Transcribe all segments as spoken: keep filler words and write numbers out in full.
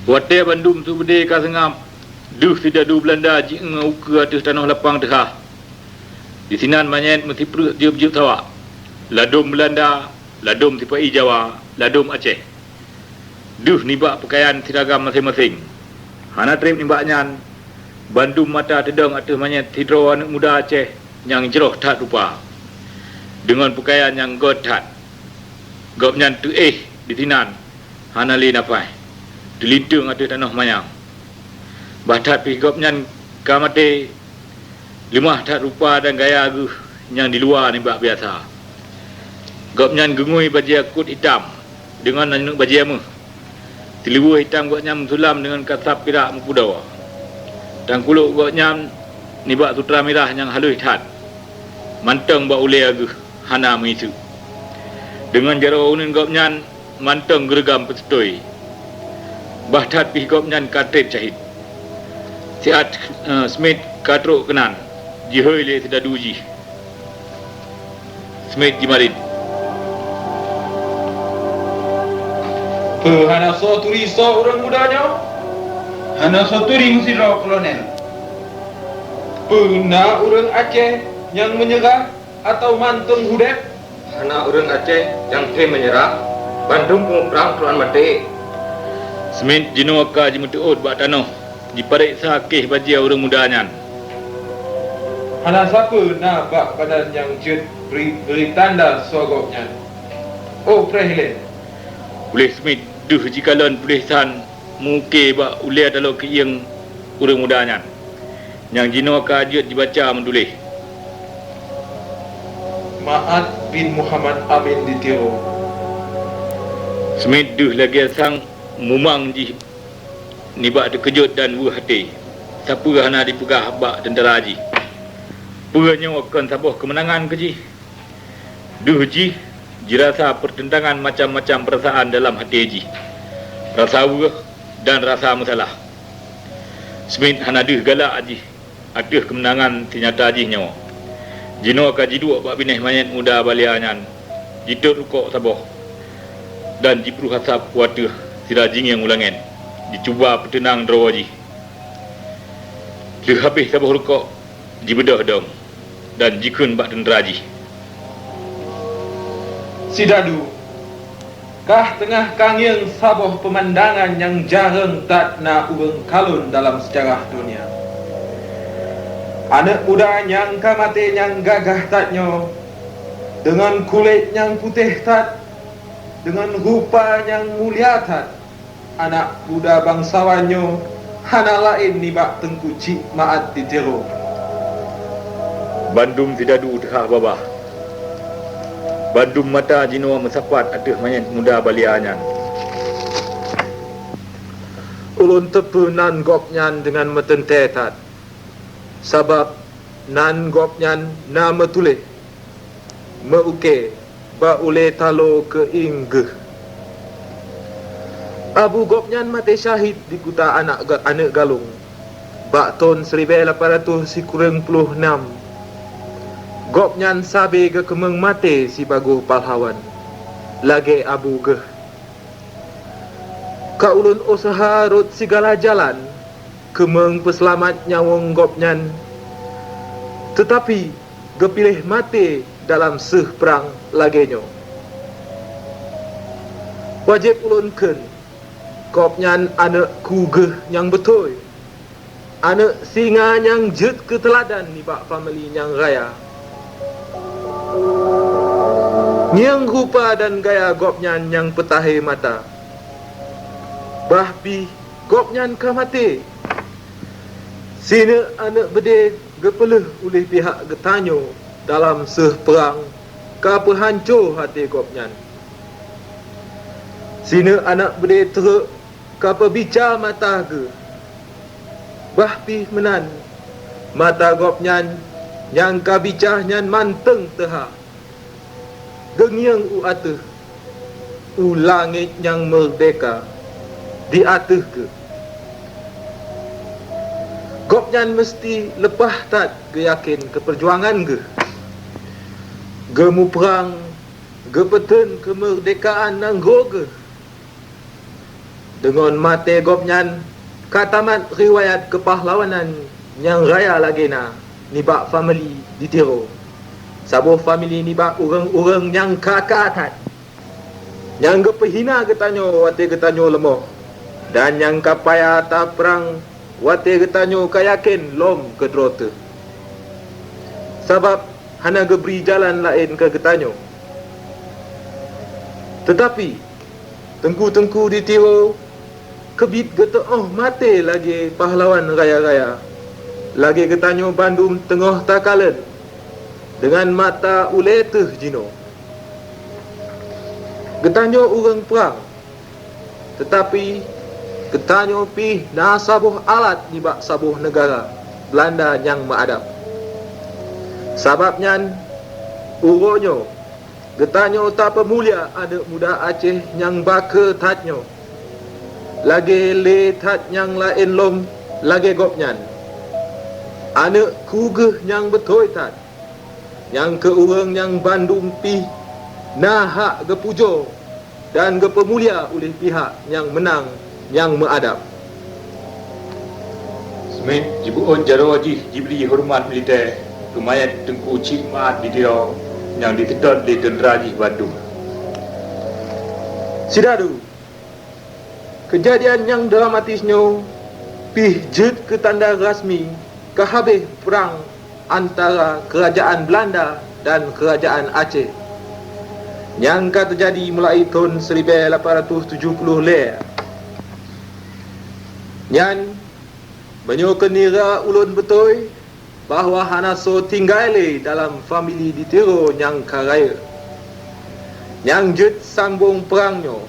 Watée bandum subeudé ka seungab, deuh sidadu Beulanda jiéue ukeue ateueh tanoh lapang teuhah. Disinan manyét meusipreuk jeueb-jeueb sawak, ladôm Beulanda, ladôm sipa-i Jawa, ladôm Aceh. Deuh nibak peukayan siragam maséng-maséng. Hana treb nibak nyan, bandum mata teudong ateueh manyét sidroe aneuëk muda Aceh nyang jroh that rupa, deungon peukayan nyang gét that. Gobnyan teuéh disinan, hana lé nafai, teulinteung ateueh tanoh manyang. Bah that pih gobnyan ka maté, leumah that rupa dan gaya geuh nyang diluwa nibak biasa. Gobnyan geungui bajée kôt itam deungon aneuk bajée méuh. Siluweue itam gobnyan meusulam deungon kasab pirak meupudoe. Tangkulok gobnyan nibak sutra mirah nyang halôh that, mantong bak ulée geuh hana meuiseuk. Deungon jaroe uneuen gobnyan mantong geureugam peuseutôi. Bah that pih gobnyan ka treb syahid. Siat, eh, Smith ka trok keunan, jihôi lé sidadu jih. Smith jimarit. Peue hana soe turi soe ureuëng muda nyoe? Hana soe turi meusidroe kolonel? Peue na ureuëng Aceh nyang meunyeurah atawa mantong udeb? Hana ureuëng Aceh nyang tem meunyeurah, bandum peumuprang keuloan maté. Smith jinoe ka jimeuteuôt bak tanoh, jipareksa kéh bajée ureuëng muda nyan. Hana sapeue na bak badan nyang jeuet bri-, bri tanda soe gobnyan. Oh, preh ilée! Puléh Smith deuh jikalon puléh san meu-ukeue bak ulée taloe keuieng ureuëng muda nyan, nyang jinoe ka jeuet jibaca meutuléh, "Ma'at bin Muhammad Amin di Tiro." Smith deuh lagée sang mumang jih nibak teukeujot dan weueh até. Sapeue hana jipeugah bak teuntara jih, peue nyoe kon saboh keumeunangan keu jih. Deuh jih jirasa peureuntangan macam-macam peurasaan dalam até jih, rasa weueh dan rasa meusalah. Smith hana deuh galak jih ateueh keumeunangan si nyata jih nyoe. Jinoe ka jiduek bak binéh manyét muda balia nyan, jitot rukok saboh, dan jipruh asab u ateueh sira jingieng u langét, jicuba peuteunang droe jih. Lheueh habéh saboh rukok, jibeudôh dong dan jikheun bak teuntara jih, "Sidadu, kah teungoh kangieng saboh peumandangan nyang jareueng that na ureuëng kalon dalam seujarah donya. Aneuëk muda nyang ka maté nyang gagah that nyoe, deungon kulét nyang putéh that, deungon rupa nyang mulia that, aneuëk muda bangsawan nyoe hana laén nibak Teungku Chik Ma'at di Tiro." Bandum sidadu teuhah babah. Bandum mata jinoe meusapat ateueh manyét muda balia nyan. Ulôn teupeue nan gobnyan deungon meuteuntée that, sabab nan gobnyan na meutuléh, meu-ukeue bak ulée taloe keuieng geuh. Abu gobnyan maté syahid di kuta anak ga-, aneuëk galong, bak thon siribée lapan ratoh sikureueng ploh nam. Gobnyan sabe geukeumeung maté sibagoe pahlawan, lagée abu geuh. Ka ulôn useuha rot sigala jalan keumeung peuseulamat nyawöng gobnyan, teutapi geupiléh maté dalam seuh prang lagée nyoe. Wajéb ulôn kheun, gobnyan aneuëk ku geuh nyang beutôi, aneuëk singa nyang jeuet keu teuladan nibak famili nyang raya. Ngieng rupa dan gaya gobnyan nyang peutahe mata, bah pih gobnyan ka maté. Sineuk aneuëk beudé geupeuleueh uléh pihak geutanyoe dalam seuh prang ka peuhanco até gobnyan. Sineuk aneuëk beudé treuk ka peubica mata geuh. Bah pih meunan, mata gobnyan nyang ka bica nyan mantong teuha, geungieng u ateueh, u langét nyang meurdehka di ateueh geuh. Gobnyan meuseuti leupah that geuyakén keu peujuangan geuh, geumuprang, geupeutheun keumeurdekaan nanggroe geuh. Deungon maté gobnyan ka tamat riwayat keupahlawanan nyang raya lagée na nibak famili di Tiro, saboh famili nibak ureuëng-ureuëng nyang ka-ka that, nyang geupeuhina geutanyoe watée geutanyoe leumoh, dan nyang ka payah taprang watée geutanyoe ka yakén lom keudroe teuh, sabab hana geubri jalan laén keu geutanyoe. Teutapi teungku-teungku di Tiro keubiet geuteuôh maté lagée pahlawan raya-raya, lagée geutanyoe bandum teungoh takalon deungon mata ulée teuh jinoe. Geutanyoe ureuëng prang, teutapi geutanyoe pih na saboh alat nibak saboh neugara Beulanda nyang meuadab. Sabab nyan, uroe nyoe geutanyoe tapeumulia aneuëk muda Aceh nyang bakeu that nyoe, lagée le that nyang laén lom lagée gobnyan. Aneuëk keu geuh nyang beutôi that, nyang keu ureuëng nyang bandum pih na hak geupujoe dan geupeumulia uleh pihak nyang meunang nyang meuadab. Smith jibeuôt jaroe jih jibri horeumat militée keu manyét Teungku Chik Maat di Tiro nyang jiseutôt lé teuntra jih bandum. Sidadu, keujadian nyang dramatis nyoe pih jeuet keu tanda rasmi ka habéh prang antara Keurajaan Beulanda dan Keurajaan Aceh nyang ka teujadi mulai thon siribée lapan ratus tujoh ploh lhée nyan. Meunyoe keu nira ulôn beutôi bahwa hana soe tinggai lé dalam famili di Tiro nyang ka rayeuk, nyang jeuet sambong prang nyoe.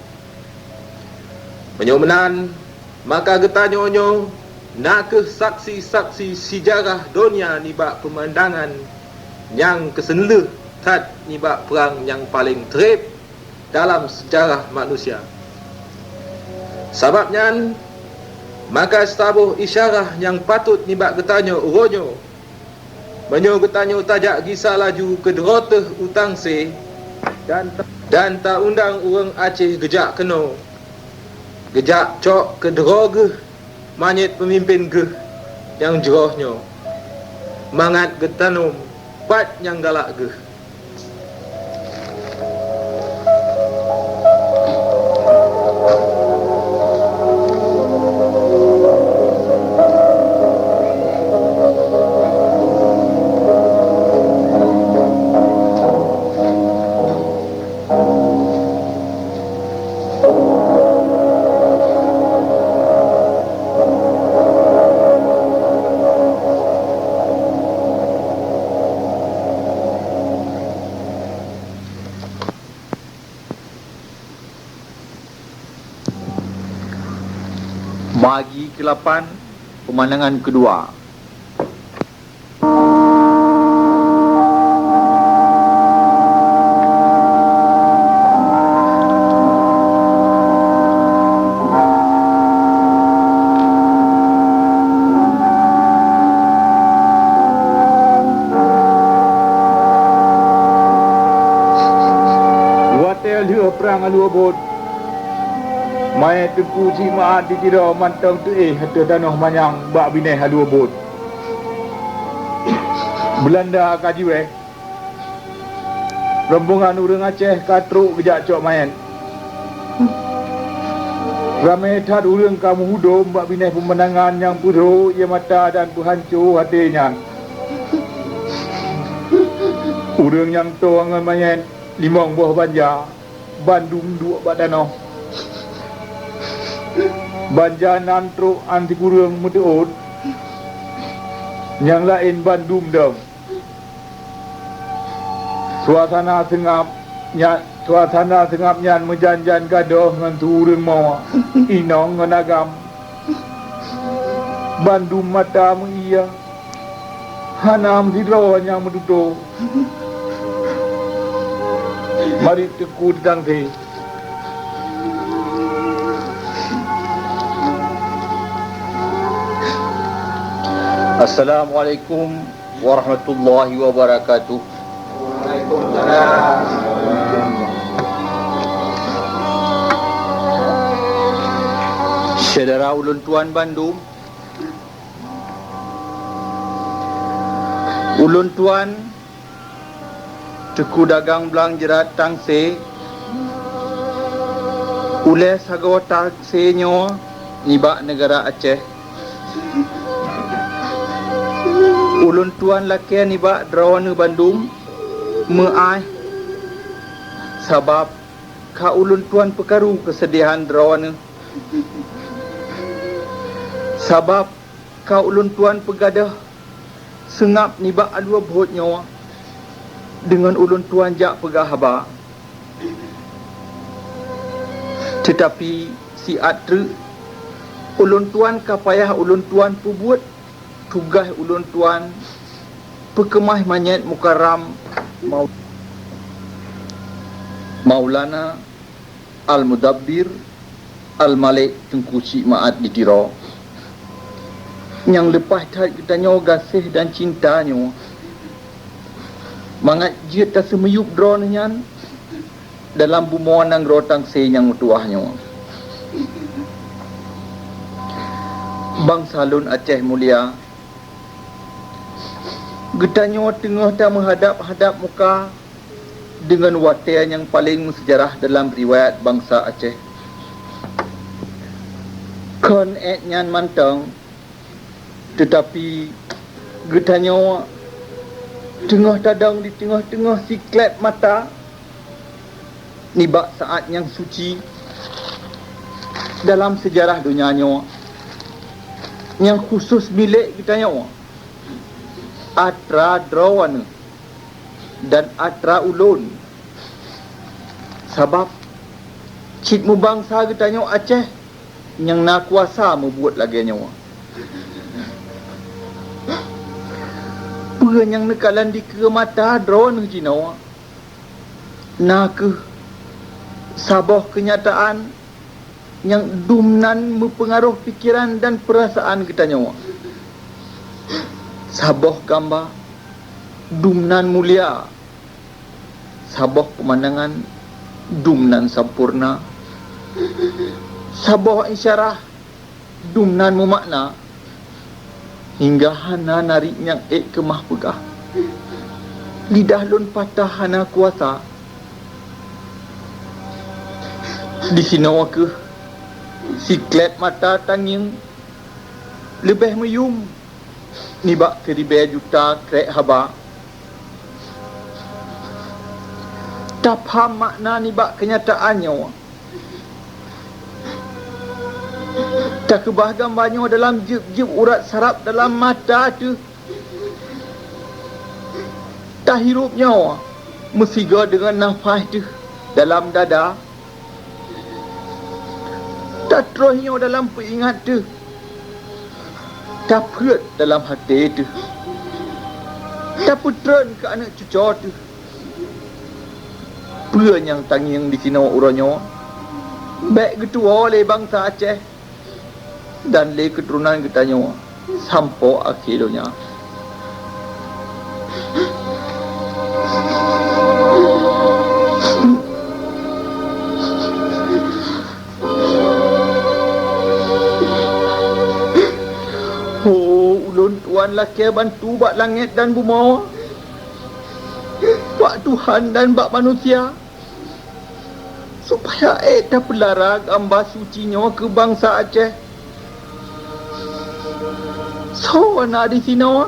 Meunyoe meunan, maka geutanyoe nyoe na kheueh saksi-saksi seujarah donya nibak peumandangan nyang keuseuleuh that nibak prang nyang paleng treb dalam seujarah manusia. Sabab nyan, maka saboh isyarah nyang patot nibak geutanyoe uroe nyoe, meunyoe geutanyoe tajak gisa laju keudroe teuh u Tangse dan, dan ta-undang ureuëng Aceh geujak keunoe, geujak cok keudroe geuh manyét peumimpén geuh nyang jroh nyoe, mangat geutanom pat nyang galak geuh. Bagi keulapan, peumandangan keudua. Watée lheueh prang aloe bot, manyét Teungku Chik Maat di Tiro mantong teuéh ateueh tanoh manyang bak binéh aloe bot. Beulanda ka jiwéh, rombongan ureuëng Aceh ka trok geujak cok manyét. Ramé that ureuëng ka meuhudom bak binéh peumandangan nyang peurhot ié mata dan peuhanco até nyan. Ureuëng nyang toe ngon manyét limong boh banja, bandum duek bak tanoh. Banja nan trok án sikureueng meuteuôt, nyang laén bandum dong. Suasana seungab nyan, suasana seungab nyan meujan-jan gadôh ngon su ureuëng mo, inong ngon agam. Bandum mata meuié, hana meusidroe nyang meututoe. Mari Teungku teutangke. Assalamualaikum warahmatullahi wabarakatuh. Syedara ulôn tuan bandum, ulôn tuan Teungku Dagang Blang Jeurat Tangse, ulée sagoe Tangse nyoe nibak neugara Aceh. Ulôn tuan lakée nibak droeneuh bandum meuáh, sabab ka ulôn tuan peukaru keuseudihan droeneuh. Sabab ka ulôn tuan peugadôh seungab nibak aloe bhôt nyoe deungon ulôn tuan jak peugah haba. Teutapi siat treuk ulôn tuan ka payah ulôn tuan peubuet tugaih ulôn tuan peukeumah manyét mukaram Mau-, Maulana Al-Mudabbir Al-Malik Teungku Chik Ma'at di Tiro, nyang leupah that geutanyoe gaséh dan cinta nyoe, mangat jeuet taseumiyueb droeneuh nyan dalam bumoe nanggroe Tangse nyang meutuwah nyoe. Bansa lôn Aceh mulia, geutanyoe teungoh tameuhadab-hadab muka deungon watée nyang paleng meuseujarah dalam riwayat bansa Aceh. Kon ék nyan mantong, teutapi geutanyoe teungoh tadong di teungoh-teungoh sikleb mata nibak saát nyang suci dalam seujarah donya nyoe, nyang khusos milék geutanyoe, atra droeneuh dan atra ulôn. Sabab cit meubansa geutanyoe Aceh nyang na kuasa meubuet lagée nyoe. Peue nyang neukalon dikeue mata droeneuh jinoe na kheueh saboh keunyataan nyang dum nan meupeungaroh pikeran dan peurasaan geutanyoe. Saboh gamba dum nan mulia, saboh peumandangan dum nan sampoereuna, saboh isyarah dum nan meumakna, hingga hana narit nyang ék keumah peugah. Lidah lôn patah hana kuasa. Disinoe kheueh sikleb mata tangieng leubeh meuyuem nibak siribée juta krék haba. Tapham makna nibak keunyataan nyoe. Takeubah gamba nyoe dalam jeueb-jeueb urat sarab dalam mata teuh. Tahirup nyoe meusigoe deungon nafah teuh dalam dada. Tatroh nyoe dalam peuingat teuh. Tapeuet dalam até teuh. Tapeutreun keu aneuëk cucoe teuh. Peue nyang tangieng disinoe uroe nyoe, bék geutuwoe lé bansa Aceh dan lé keuturonan geutanyoe sampoe akhé donya. Ho, ulôn tuan lakée bantu bak langét dan bumoe, bak Tuhan dan bak manusia, supaya ék tapeulara gamba suci nyoe keu bansa Aceh. Soe na disinoe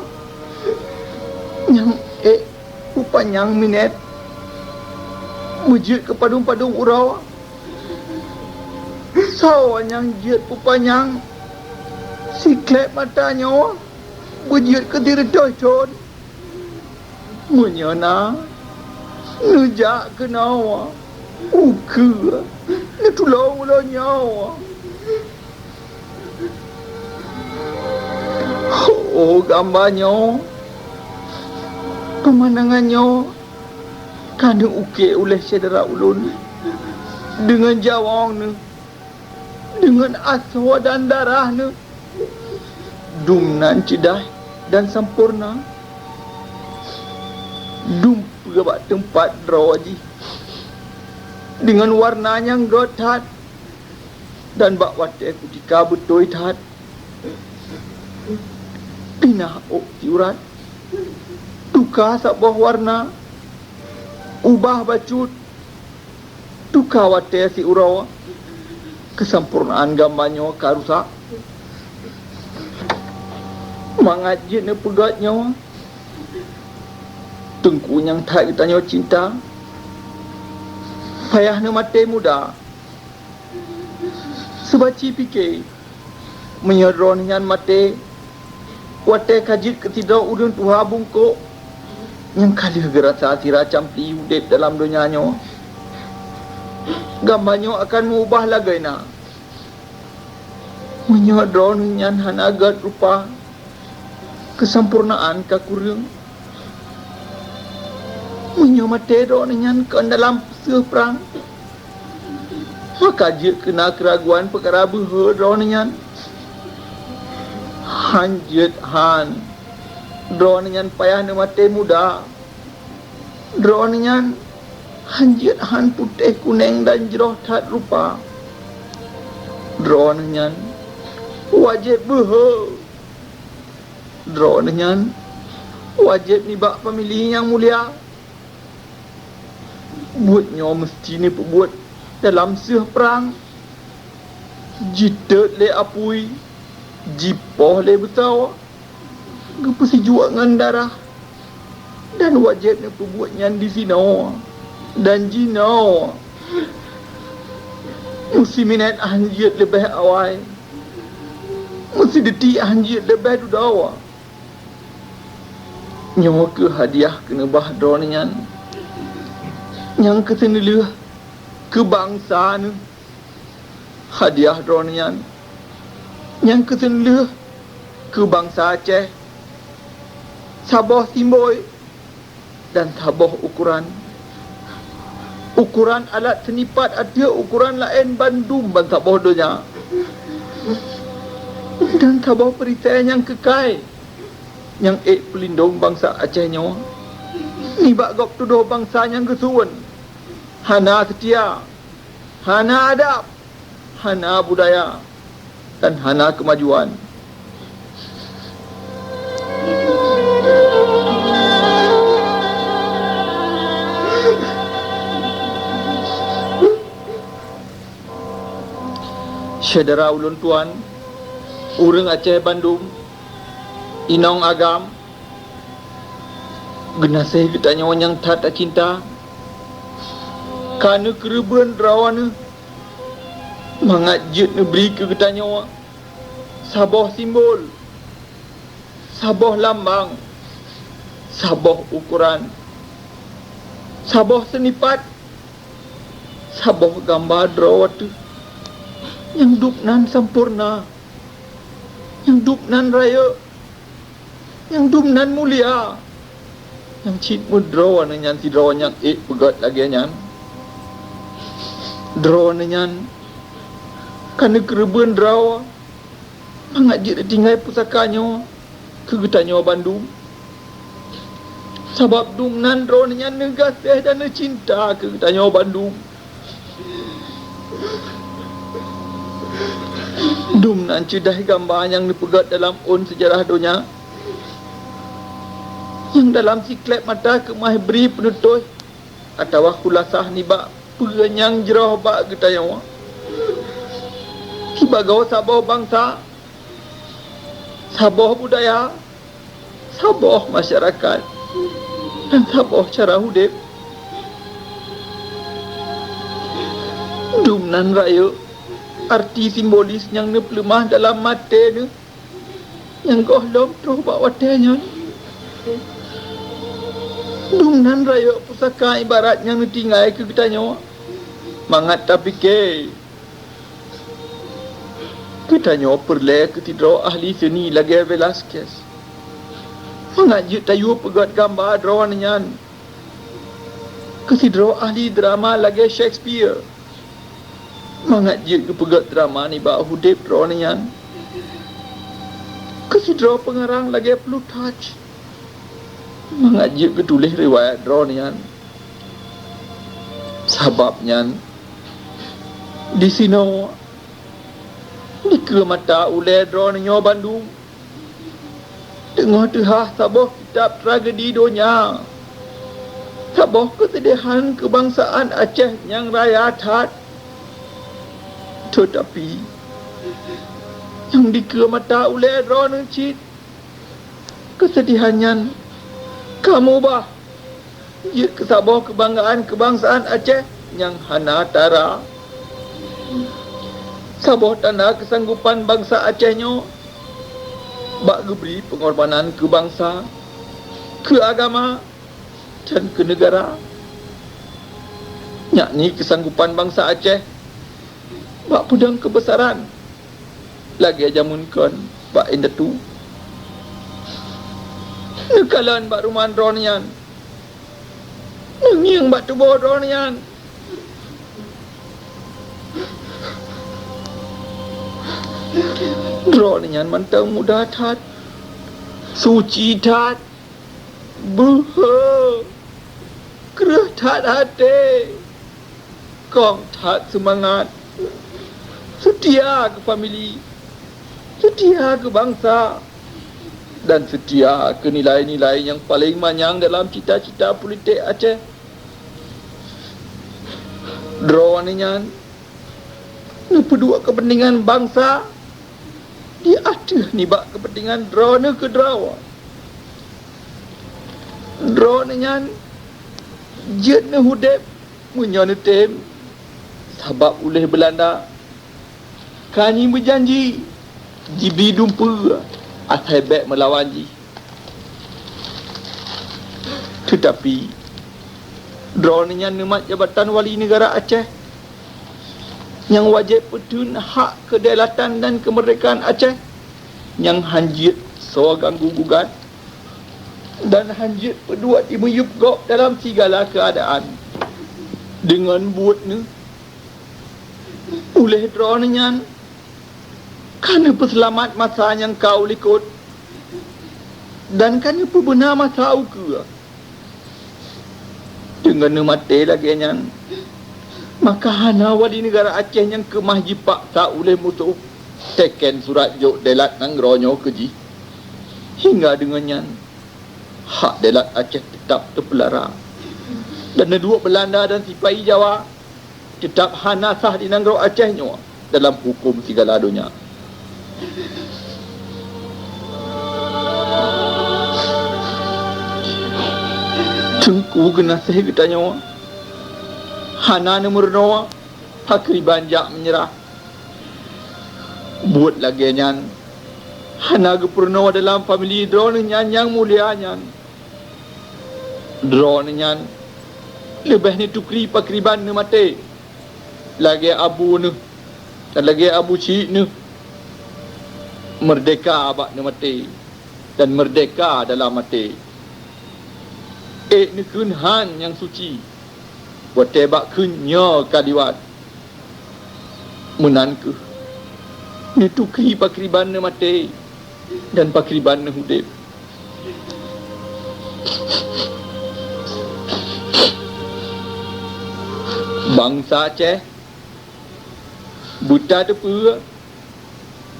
nyang ék peupanyang minét beujeuet keu padum-padum uroe? Soe nyang jeuet peupanyang sikleb mata nyoe beujeuet keu sireutôh thon? Meunyoe na, neujak keunoe ukeue neutulông ulôn nyoe. Oh, gamba nyoe, peumandangan nyoe ka neuukée ulée syedara ulôn deungon jawöng neuh, deungon asoe dan darah neuh. Dum nan ceudah dan sampoereuna. Dum peue bak teumpat droe jih deungon warna nyang göt that. Dan bak watée kutika beutôi that, pinah ôk siurat, tuka saboh warna, ubah bacut, tuka watée siuroe, keusampoereunaan gamba nyoe ka rusak. Mangat jeuet neupeugét nyoe, teungku nyang that geutanyoe cinta, payah neumaté muda. Seubaci pike, meunyoe droeneuh nyan maté, watée ka jeuet keu sidroe ureuëng tuha bungkôk, nyang ka lheueh geurasa sira campli udeb dalam donya nyoe, gamba nyoe akan meu-ubah lagée na. Meunyoe droeneuh nyan hana gét rupa, keusampoereunaan ka kureueng. Meunyoe maté droeneuh nyan kon dalam peuseuh prang, maka jeuet keu na keuraguan peukara beuhe droeneuh nyan. Han jeuet han, droeneuh nyan payah neumaté muda. Droeneuh nyan han jeuet han putéh kuneng dan jroh that rupa. Droeneuh nyan wajéb beuhe. Droeneuh nyan wajéb nibak famili nyang mulia. Buet nyoe meuseuti neupeubuet dalam seuh prang. Jitot lé apui, jipoh lé beusoe, geupeusijuek ngon darah, dan wajéb neupeubuet nyan disinoe dan jinoe. Meusiminét han jeuet leubeh awai, meusideuti han jeuet leubeh dudoe. Nyoe kheueh hadiah keuneubah droeneuh nyan nyang keuseuleuh keu bansa neuh. Hadiah droeneuh nyan nyang keuseuleuh keu bansa Aceh, saboh simbol dan saboh ukoran. Ukoran alat seunipat ateueh ukoran laén bandum bansaboh donya, dan saboh perisai nyang keukai nyang ék peulindong bansa Aceh nyoe nibak gob tudoh bansa nyang geusuon, hana seutia, hana adab, hana budaya, dan hana keumajuan. Syedara ulôn tuan, ureuëng Aceh bandum, inong agam, geunaséh geutanyoe nyang that tacinta, ka neukeureubeuen droeneuh mangat jeuet neubri keu geutanyoe saboh simbol, saboh lambang, saboh ukoran, saboh seunipat, saboh gamba droe teuh nyang dub nan sampoereuna, nyang dub nan rayeuk, nyang dum nan mulia, nyang cit meudroe nyan sidroe nyang ék peugét lagée nyan. Droeneuh nyan ka neukeureubeuen droe mangat jeuet tinggai pusaka nyoe keu geutanyoe bandum. Sabab dum nan droeneuh nyan neugaséh dan neucinta keu geutanyoe bandum. Dum nan ceudah gamba nyang neupeugét dalam ôn seujarah donya, nyang dalam sikléb mata keumah bri peuneutôh atawa khulasah nibak peue nyang jroh bak geutanyoe. Sibagoe saboh bansa, saboh budaya, saboh masyarakat, dan saboh cara udeb. Dum nan rayeuk, arti simbolis nyang neupeuleumah dalam maté neuh nyang gohlom troh bak watée nyan. Dum nan rayeuk pusaka ibarat nyang neutinggai keu geutanyoe mangat tapike. Geutanyoe peureulée keu sidroe ahli seuni lagée Velasquez mangat jeuet tayue peugét gamba droeneuh nyan, keu sidroe ahli drama lagée Shakespeare mangat jeuet geupeugét drama nibak udeb droeneuh nyan, keu sidroe peungarang lagée Plutarch mangat jeuet geutuléh riwayat droeneuh nyan. Sabab nyan, disinoe Dikeue mata ulée droeneuh nyoe bandum teungoh teuhah saboh kitab tragedi donya, saboh keusedihan keubangsaan Aceh nyang raya that. Teutapi, nyang dikeue mata ulée droeneuh cit keusedihan nyan ka mubah jeuet keu saboh keubanggaan keubangsaan Aceh nyang hana tara. Saboh tanda keusanggopan bansa Aceh nyoe bak geubri peungorbanan keu bansa, keu agama, dan keu neugara. Yakni keusanggopan bansa Aceh bak peudong keubeusaran lagée jameun kon bak indatu. Neukalon bak ruman droeneuh nyan, neungieng bak tuboh droeneuh nyan. Droeneuh nyan mantong muda that, suci that, beuhe, kreueh that até, kong that seumangat, seutia keu famili, seutia keu bansa, dan seutia keu nilai-nilai nyang paleng manyang dalam cita-cita politek Aceh. Droeneuh nyan neupeuduek keupeuntengan bansa di ateueh nibak keupeuntengan droeneuh keudroe. Droeneuh nyan jeuet neuh udeb meunyoe neutem, sabab uléh Beulanda ka jimeujanji jibri dumpeue asai bék meulawan jih. Teutapi, droeneuh nyan neumat jabatan wali neugara Aceh nyang wajéb peutheun hak keudaulatan dan keumeurdekaan Aceh nyang hán jeuet soe ganggu gugat dan hán jeuet peuduek jimeuyueb gob dalam sigala keuadaan. Deungon buet neuh, uléh droeneuh nyan ka neupeuseulamat masa nyang ka u likot dan ka neupeubeuna masa ukeue. Deungon neumaté lagée nyan, maka hana wali neugara Aceh nyang keumah jipaksa uléh musoh teken surat jok deulat nanggroe nyoe keu jih. Hingga deungon nyan, hak deulat Aceh teutab teupeulara, dan neuduek Beulanda dan sipai Jawa teutab hana sah di nanggroe Aceh nyoe dalam huköm sigala donya. Teungku geunaséh geutanyoe hana neumeurunoe pakriban jak meunyeurah. Buet lagée nyan hana geupeurunoe dalam famili droeneuh nyan nyang mulia nyan. Droeneuh nyan leubeh neutukri pakriban neumaté lagée abu neuh dan lagée abu chik neuh, meurdehka bak neumaté dan meurdehka dalam até. Ék neukheun han nyang suci watée bak kheun nyoe ka liwat. Meunan kheueh, neutukri pakriban neumaté dan pakriban neuudeb. Bansa Aceh, beutateupeue,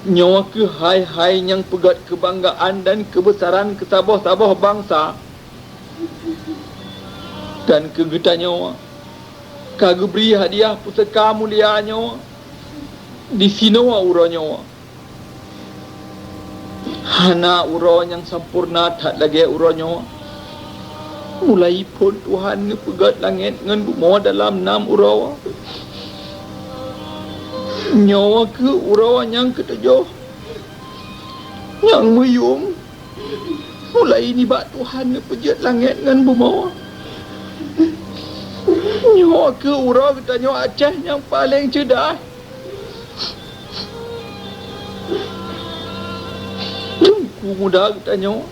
nyoe kheueh hai-hai nyang peugét keubanggaan dan keubeusaran keu saboh-saboh bansa. Dan keu geutanyoe ka geubri hadiah puseuka mulia nyoe disinoe uroe nyoe. Hana uroe nyang sampoereuna that lagée uroe nyoe. Mulai phon Tuhan neupeugét langét ngon bumoe dalam nam uroe. Nyoe kheueh uroe nyang keutujoh nyang meuyuem. Mulai nibak Tuhan neupeujeuet langét ngon bumoe, nyoe kheueh uroe geutanyoe Aceh nyang paleng ceudah. Teungku muda geutanyoe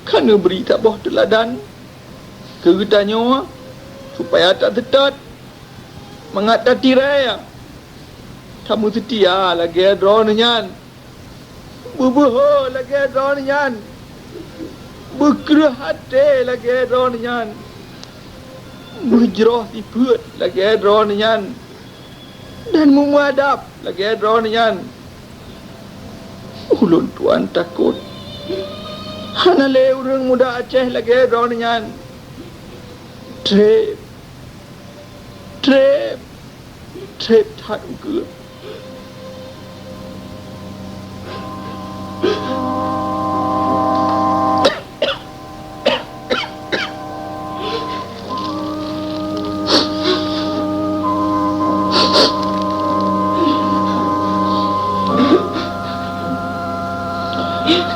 ka neubri saboh teuladan keu geutanyoe, supaya taseutôt mangat tatirée, tameuseutia lagée droeneuh nyan, beubeuhe lagée droeneuh nyan, beukreueh até lagée droeneuh nyan, meujroh sifeuet lagée droeneuh nyan, dan meumeuadab lagée droeneuh nyan. Ulôn tuan takot hana lé ureuëng muda Aceh lagée droeneuh nyan. Treb, treb, treb that ukeue.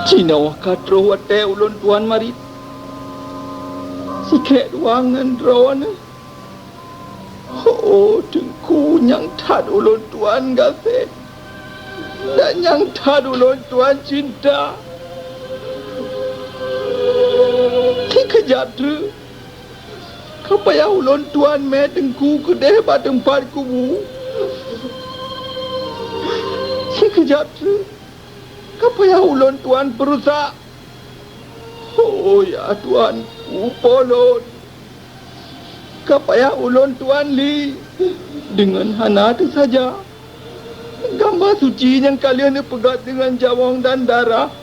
Jinoe ka troh watée ulôn tuan marit. Sikrék dua ngon droeneuh. Oh, Teungku, nyang that ulôn tuan gaséh, dan nyang that ulôn tuan cinta. Sikeujab treuk, ka payah ulôn tuan mé Teungku keudeh bak teumpat kubu. Sikeujab treuk, ka payah ulôn tuan peurusak. Oh, ya Tuanku, po lôn! Ka payah ulôn tuan li deungon hana teusaja. Gamba suci nyang ka lheueh neupeugét deungon jawöng dan darah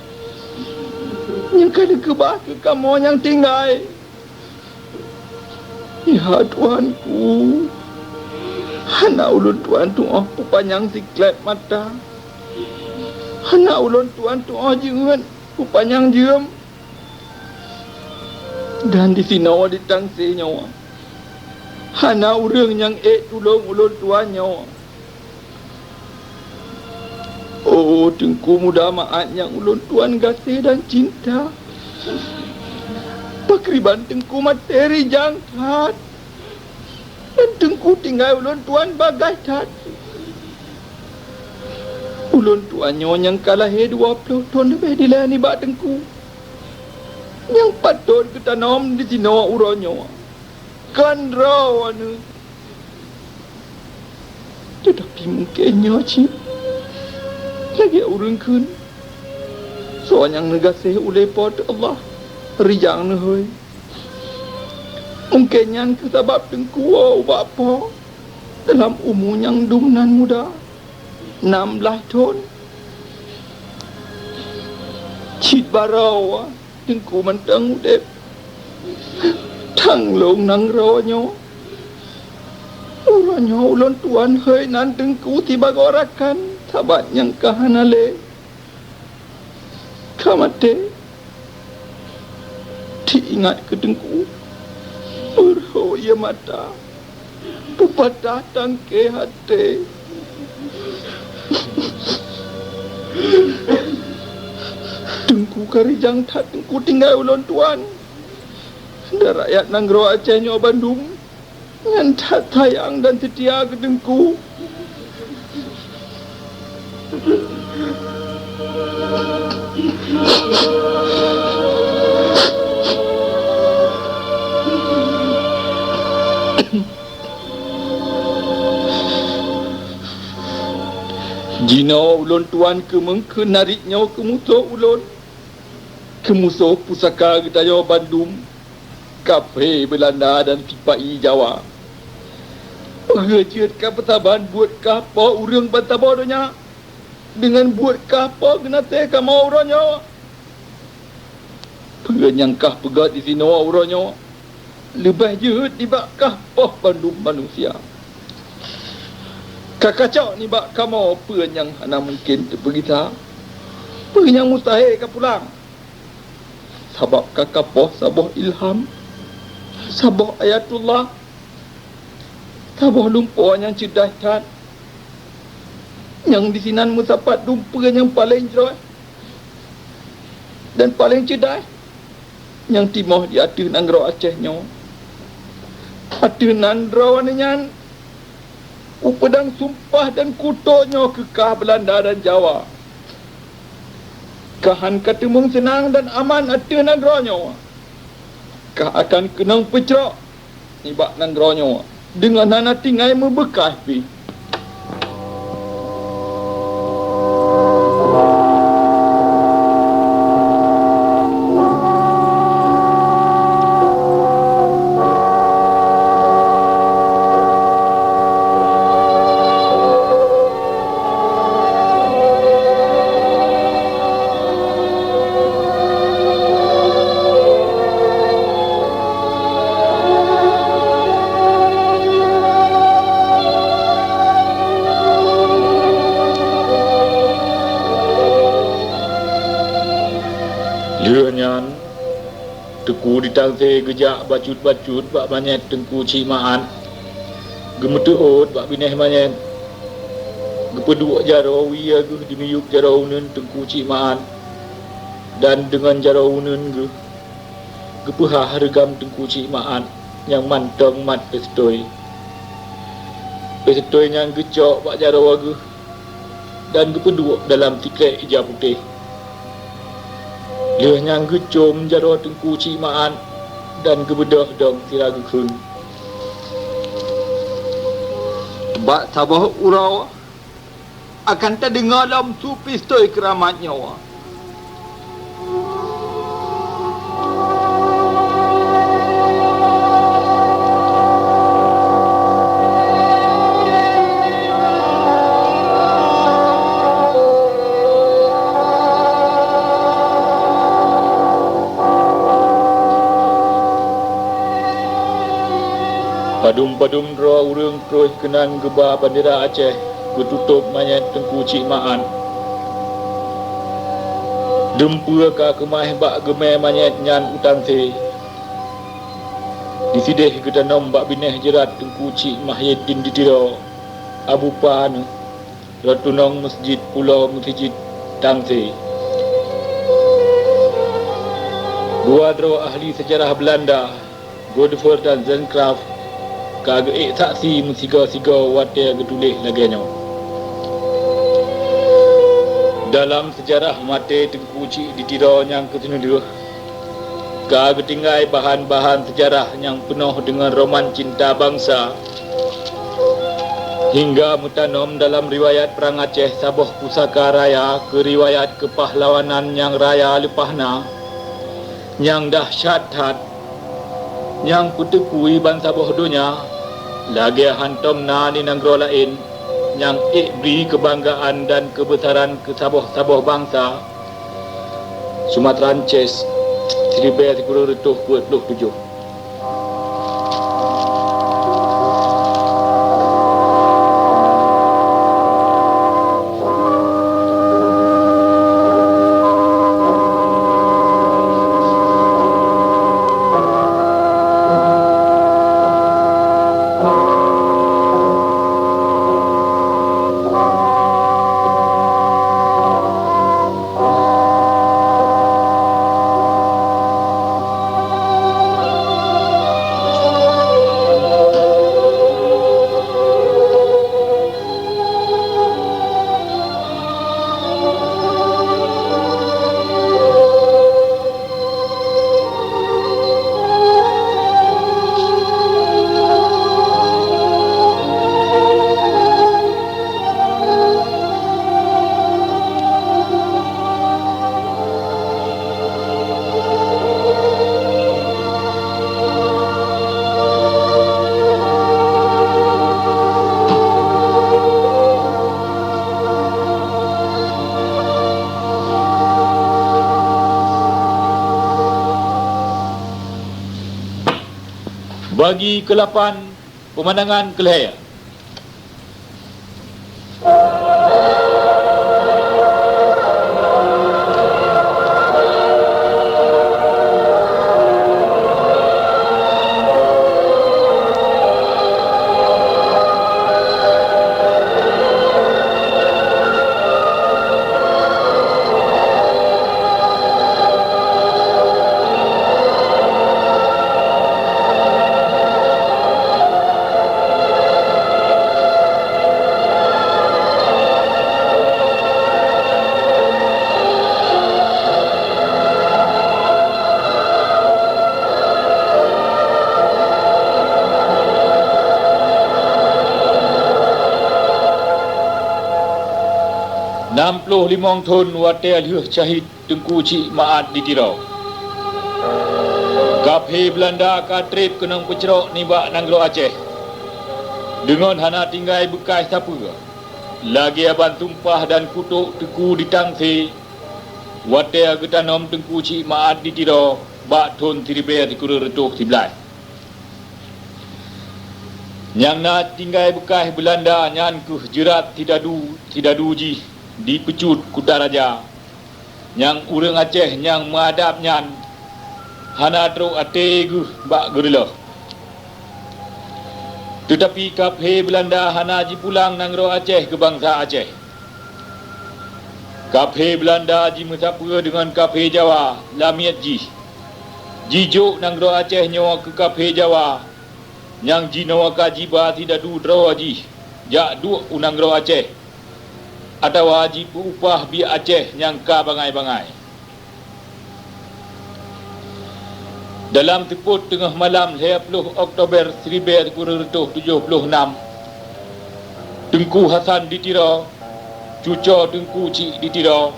nyang ka neukeubah keu kamoe nyang tinggai. Ya Tuanku, hana ulôn tuan tuoh peupanyang sikléb mata. Hana ulôn tuan tuoh jeuet peupanyang jeuem. Dan disinoe di Tangse nyoe, hana ureuëng nyang ék tulông ulôn tuan nyoe. Oh, Teungku muda meu'at nyang ulôn tuan gaséh dan cinta! Pakriban Teungku maté rijang that, dan Teungku tinggai ulôn tuan bagaih that. Ulôn tuan nyoe nyang ka lahé dua ploh thon leubeh dilée nibak Teungku, nyang patot geutanom disinoe uroe nyoe, kon droeneuh. Teutapi mungken nyoe cit lagée ureuëng kheun, soe nyang neugaséh ulée Po teu Allah, rijang neuhôi. Mungken nyan keuh sabab Teungku woe ubak Po dalam umu nyang dum nan muda, nam blaih thon. Cit baroe Teungku mantong udeb, tanglong nanggroe nyoe. Uroe nyoe ulôn tuan hôi nan Teungku sibagoe rakan, sabat nyang ka hana lé. Ka maté, teuingat keu Teungku, beurhok ie mata, peupatah tangke até. Teungku ka rijang that Teungku tinggai ulôn tuan, dan rakyat nanggroe Aceh nyoe bandum nyan that sayang dan seutia keu Teungku. Jinoe ulôn tuan keumeung kheun narit nyoe keu musoh ulôn, keu musoh pusaka geutanyoe bandum, kafé Beulanda dan sipa-i Jawa. Peue jeuet ka peusaban buet kah Po ureuëng bansaboh donya deungon buet kah Po geunaséh kamoe uroe nyoe? Peue nyang kah peugét disinoe uroe nyoe leubeh jeuet nibak kah Po bandum manusia. Ka kacok nibak kamoe peue nyang hana mungken teupeugisa, peue nyang mustahé ka pulang. Sabab ka kapoh saboh ilham, saboh ayatullah, saboh lumpoe nyang ceudah that, nyang disinan meusapat dumpeue nyang paleng jroh dan paleng ceudah nyang timoh di ateueh nanggroe Aceh nyoe. Ateueh nanggroe nyan, upeudong sumpah dan kutok nyoe keu kah Beulanda dan Jawa. Kah han ka teumeung seunang dan aman ateueh nanggroe nyoe. Kah akan keunong peucrok nibak nanggroe nyoe deungon hana tinggai meubeukaih pih. Lheueh nyan, Teungku di Tangse geujak bacut-bacut bak manyét Teungku Chik Ma'at, geumeuteuôt bak binéh manyét, geupeuduek jaroe wie geuh di miyueb jaroe uneuen Teungku Chik Ma'at, dan deungon jaroe uneuen geuh geupeuhah reugam Teungku Chik Ma'at nyang mantong mat peusitôi. Peusitôi nyan geucok bak jaroe geuh dan geupeuduek dalam sikrék ija putéh. Lheueh nyan geucom jaroe Teungku Chik Ma'at dan geubeudôh dong sira geukheun. Bak saboh uroe akan tadeungoe lom su peusitôi keuramat nyoe. Padum-padum droe ureuëng troh keunan geuba bandera Aceh geututôb manyét Teungku Chik Ma'at. Dumpeue ka keumaih bak geumé manyét nyan u Tangse. Disideh geutanom bak binéh jeurat Teungku Chik Mahyedin di Tiro, Abu Pan, rot tunong Meuseujid Pulo Meuseujid Tangse. Dua droe ahli seujarah Beulanda, Godefroid dan Zentgraaff, ka geuék saksi meusigoe-sigoe watée geutuléh lagée nyoe. Dalam seujarah maté Teungku Chik di Tiro nyang keuseuneudeuh, ka geutinggai bahan-bahan seujarah nyang peunoh deungon roman cinta bansa, hingga meutanom dalam riwayat Prang Aceh saboh pusaka raya keu riwayat keupahlawanan nyang raya leupah na, nyang dahsyat that, nyang peuteukui bansaboh donya, lagée hántom na di nanggroe laén, nyang ék bri keubanggaan dan keubeusaran keu saboh-saboh bansa, Sumatran Chess, siribée sikureueng reutôh peuet ploh tujoh. Bagi keulapan, peumandangan keulhèe. Nam ploh limong thon watèe lheueh syahid Teungku Chik Ma'at di Tiro, kaphé Beulanda ka trép keunong peucrok nibak nanggroe Aceh deungon hana tinggai beukaih sapeue, lagèe ban sumpah dan kutok Teungku di Tangse watèe geutanom Teungku Chik Ma'at di Tiro bak thon siribèe sikureueng reutôh siblaih. Nyang na tinggai beukaih Beulanda nyan kheueh jeurat sidadu-sidadu jih di Peucut Kutaraja, Nyang ureuëng Aceh nyang meuadab nyan hana trok até geuh bak geureulôh. Teutapi kaphé Beulanda hana jipulang nanggroe Aceh keu bansa Aceh. Kaphé Beulanda jimeusapeue deungon kaphé Jawa lamiet jih, jijok nanggroe Aceh nyoe keu kaphé Jawa nyang jinoe ka jiba sidadu droe jih jak duek u nanggroe Aceh, atawa jipeu-upah biek Aceh nyang ka bangai-bangai. Dalam seupôt teungoh malam lhée ploh Oktober siribée sikureueng reutôh tujoh ploh nam, Teungku Hasan di Tiro, cuco Teungku Chik di Tiro,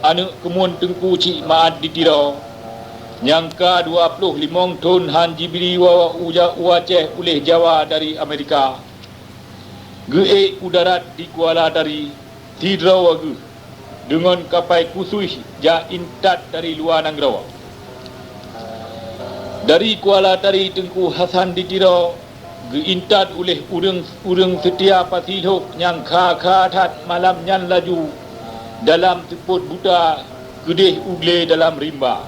aneuëk keumuen Teungku Chik Maat di Tiro, nyang ka dua ploh limong thon hán jibri woe u Ja-, u Aceh uléh Jawa dari Amerika, geuék u darat di Kuala Tari sidroe geuh deungon kapai khusos jak intat dari luwa nanggroe. Dari Kuala Tari Teungku Hasan di Tiro geuintat uléh ureuëng-ureuëng seutia Pasilhok nyang kha-kha that malam nyan laju dalam seupôt buta keudeh u glé dalam rimba.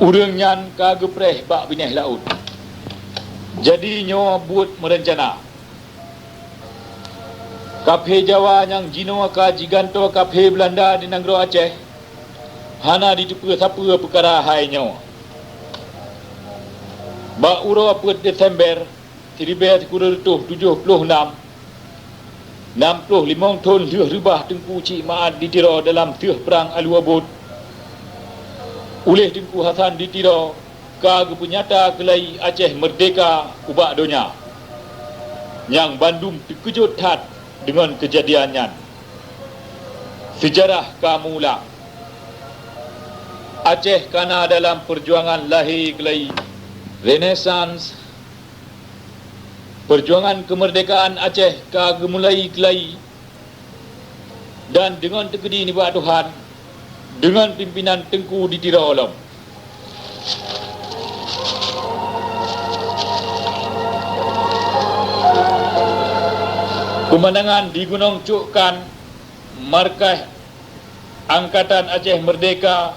Ureuëng nyan ka geupreh bak binéh laôt. Jadi nyoe buet meurencana. Kaphé Jawa nyang jinoe ka jigantoe kaphé Beulanda di nanggroe Aceh hana jiteupeue sapeue peukara hai nyoe. Bak uroe peuet Desember siribée sikureueng reutôh tujoh ploh nam, nam ploh limong thon lheueh reubah Teungku Chik Maat di Tiro dalam teuh prang aleue abot, uléh Teungku Hasan di Tiro ka geupeunyata keulai Aceh meurdehka ubak donya. Nyang bandum teukeujot that deungon keujadian nyan. Seujarah ka meuulang. Aceh ka na dalam peujuangan lahé keulai Renaissance. Peujuangan keumeurdekaan Aceh ka geumulai keulai dan deungon teukeudi nibak Tuhan, deungon pimpinan Teungku di Tiro lom. Keumandangan di Gunong Cukkan, markas Angkatan Aceh Meurdehka,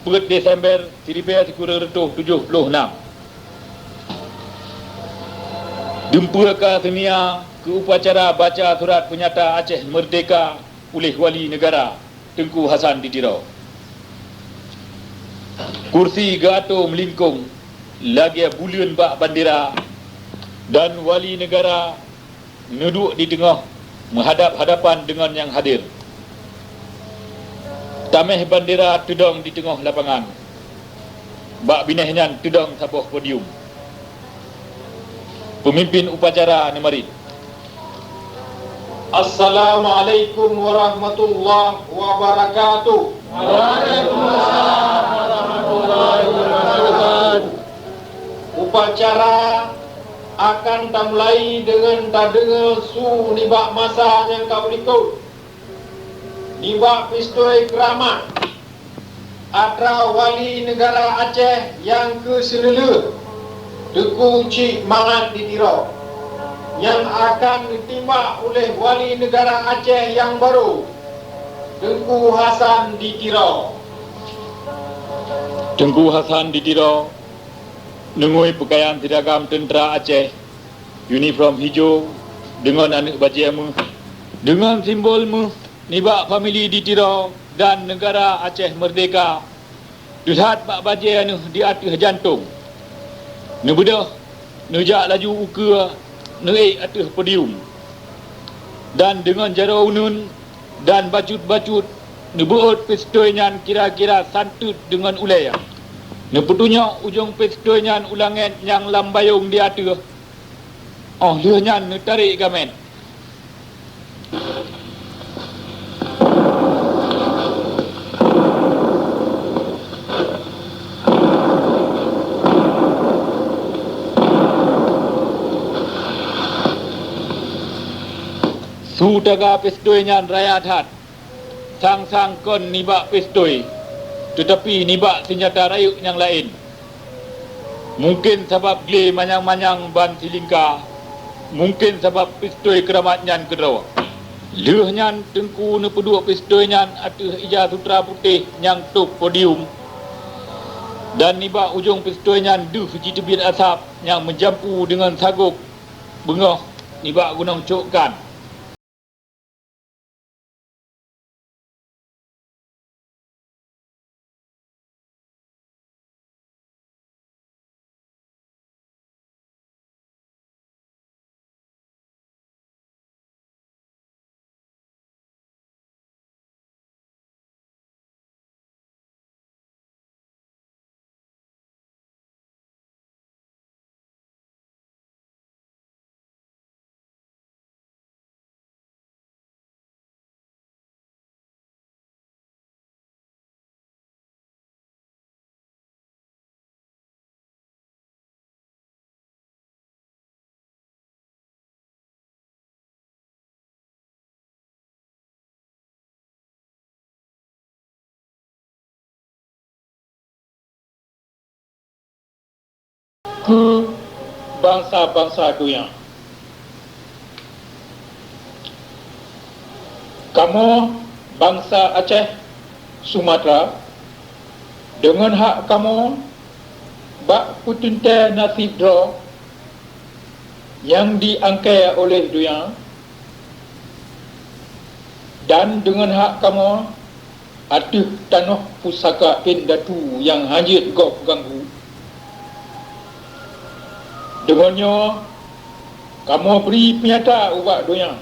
peuet Desember siribée sikureueng reutôh tujoh ploh nam. Dumpeue ka seunia keu upacara baca surat peunyata Aceh Meurdehka uléh Wali Neugara Teungku Hasan di Tiro. Kursi geuatoe meulingkong lagée buleuen bak bandera, dan Wali Neugara neuduek di teungoh meuhadab-hadapan deungon nyang hadir. Taméh bandera teudong di teungoh lapangan. Bak binéh nyan teudong saboh podium. Peumimpin upacara neumarit, "Assalamualaikum warahmatullahi wabarakatuh." Waalaikumsalam warahmatullahi wabarakatuh. Upacara akan tamulai deungon tadeungoe su nibak masa nyang ka meulikot. Nibak pistoi keuramat atra Wali Neugara Aceh nyang keu sileuleueh, Teungku Chik Maat di Tiro, nyang akan geutimbak uléh Wali Neugara Aceh nyang barô, Teungku Hasan di Tiro. Teungku Hasan di Tiro neungui peukayan siragam teuntra Aceh, uniform hijô deungon aneuëk bajée méuh, deungon simbol méuh nibak famili di Tiro dan Neugara Aceh Meurdehka, teulat bak bajée neuh di ateueh jantong. Neubeudôh, neujak laju ukeue, neuék ateueh podium. Dan deungon jaroe uneuen dan bacut-bacut, neubeuôt pistoi nyan kira-kira santeut deungon ulée. Neupeutunyok ujong pistoi nyan u langét nyang lam bayong di ateueh. Óh lheueh nyan neutarek gamét. Su taga pistoi nyan raya that. Sang-sang kon nibak pistoi, teutapi nibak seunjata rayeuk nyang laén. Mungken sabab glé manyang-manyang ban silingka, mungken sabab pistoi keuramat nyan keudroe. Lheueh nyan Teungku neupeuduek pistol nyan ateueh ija sutra putéh nyang tôb podium, dan nibak ujong pistol nyan deuh jiteubiet asab nyang meujampu deungon sagôb beungoh nibak gunong Cokkan. Keu bansa-bansa donya. Kamoe bansa Aceh Sumatra, deungon hak kamoe bak peuteuntée nasib droe nyang diangkée oleh donya, dan deungon hak kamoe ateueh tanoh pusaka indatu nyang hana jeuet gob ganggu. Deungon nyoe kamoe bri peunyata ubak donya,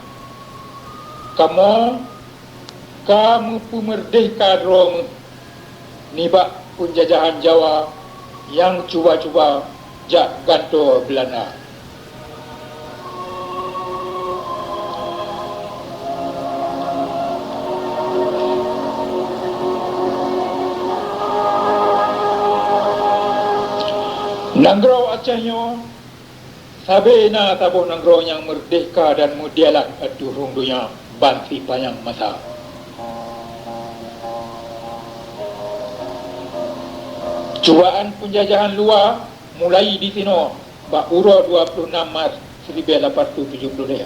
kamoe ka meupeumeurdehka droe meuh nibak peunjajahan Jawa nyang cuba-cuba jak gantoe Beulanda. Nanggroe Aceh nyoe sabe na saboh nanggroe nyang meurdehka dan meudialat ateueh rhueng donya ban sipanyang masa. Cubaan peunjajahan luwa mulai disinoe bak uroe dua puluh enam Maret siribée lapan ratus tujoh puluh lhée.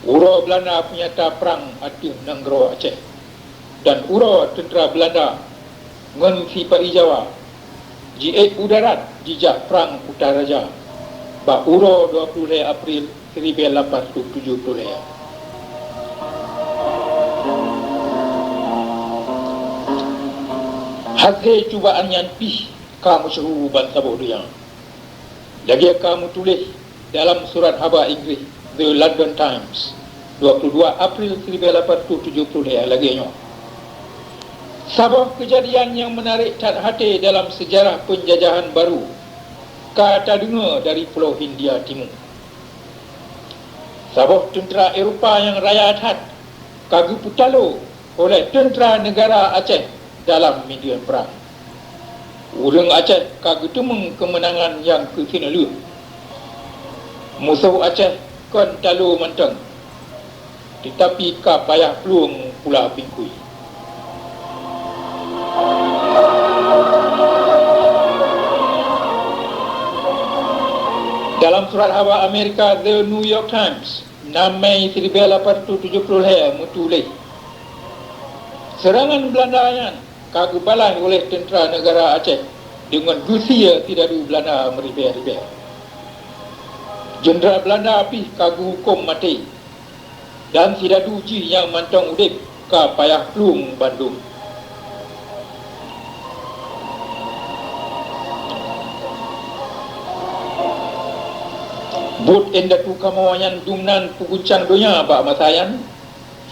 Uroe Beulanda peunyata prang ateueh nanggroe Aceh, dan uroe teuntra Beulanda ngon sipa-i Jawa jiék u darat jijak prang u Taraja bak uroe dua puluh lhée April siribée lapan ratus tujoh puluh lhée. Hasé cubaan nyan pih ka meusyeuhu ban saboh donya. Lagée ka meutuléh dalam surat haba Inggréh, The London Times, dua puluh dua April siribée lapan ratus tujoh puluh lhée lagée nyoe, saboh keujadian nyang meunarék that até dalam seujarah peunjajahan barô ka tadeungoe dari Pulo Hindia Timu. Saboh teuntra Eropa nyang raya that ka geupeutalo oleh teuntra neugara Aceh dalam meudeueng prang. Ureuëng Aceh ka geuteumeung keumeunangan nyang keu sineulheueh. Musoh Aceh kon talo mantong, teutapi ka payah plueng pula bingkui. Dalam surat haba Amerika The New York Times, enam Mei siribée lapan ratus tujoh puluh lhée meutuléh, seurangan Beulanda nyan ka geubalah oleh teuntra neugara Aceh deungon geusie sidadu Beulanda meuribée-ribée. Jeundral Beulanda pih ka geuhukôm maté, dan sidadu jih nyang mantong udeb ka payah plueng bandum. Buet indatu kamoe nyan dumnan peuguncang donya bak masa nyan,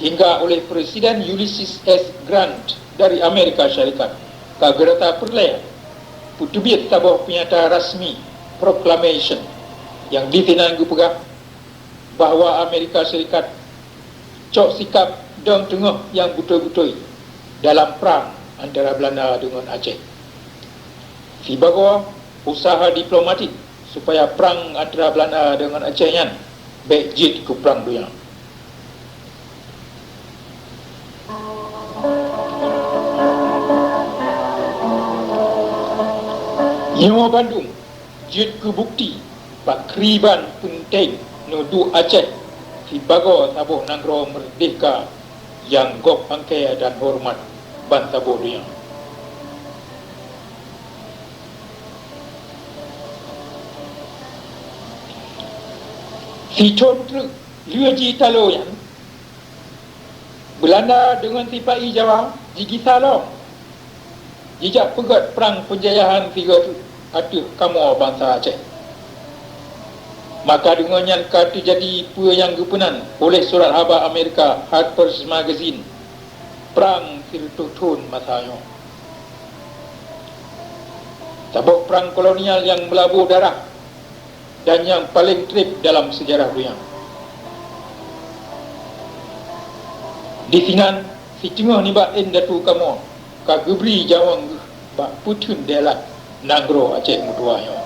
hingga oleh Presiden Ulysses S Grant dari Amerika Syarikat ka geurata peureulée peuteubiet saboh peunyata rasmi, proclamation, nyang disinan geupeugah bahwa Amerika Syarikat cok sikab dong teungoh nyang beutôi-beutôi dalam prang antara Beulanda deungon Aceh. Sibagoe useuha diplomatik supaya prang antara Beulanda deungon Aceh nyan bék jeuet keu prang donya. Nyoe bandum jeuet keu bukeuti pakriban peunteng neuduek Aceh sibagoe saboh nanggroe meurdehka nyang gob angkée dan horeumat ban saboh donya. Sithon treuk lheueh jitalo nyan, Beulanda deungon sipa-i Jawa jigisa lom, jijak peugét prang peunjajahan sigoe ateueh kamoe bansa Aceh. Maka deungon nyan ka teujadi peue nyang geupeunan oleh surat haba Amerika Harper's Magazine, Prang Sireutôh Thon Masa Nyoe. Saboh prang kolonial nyang meulaboh darah dan nyang paleng treb dalam seujarah donya. Disinan, siteungoh nibak indatu kamoe ka geubri jaweueng geuh bak peutheun deulat nanggroe Aceh meutuwah nyoe.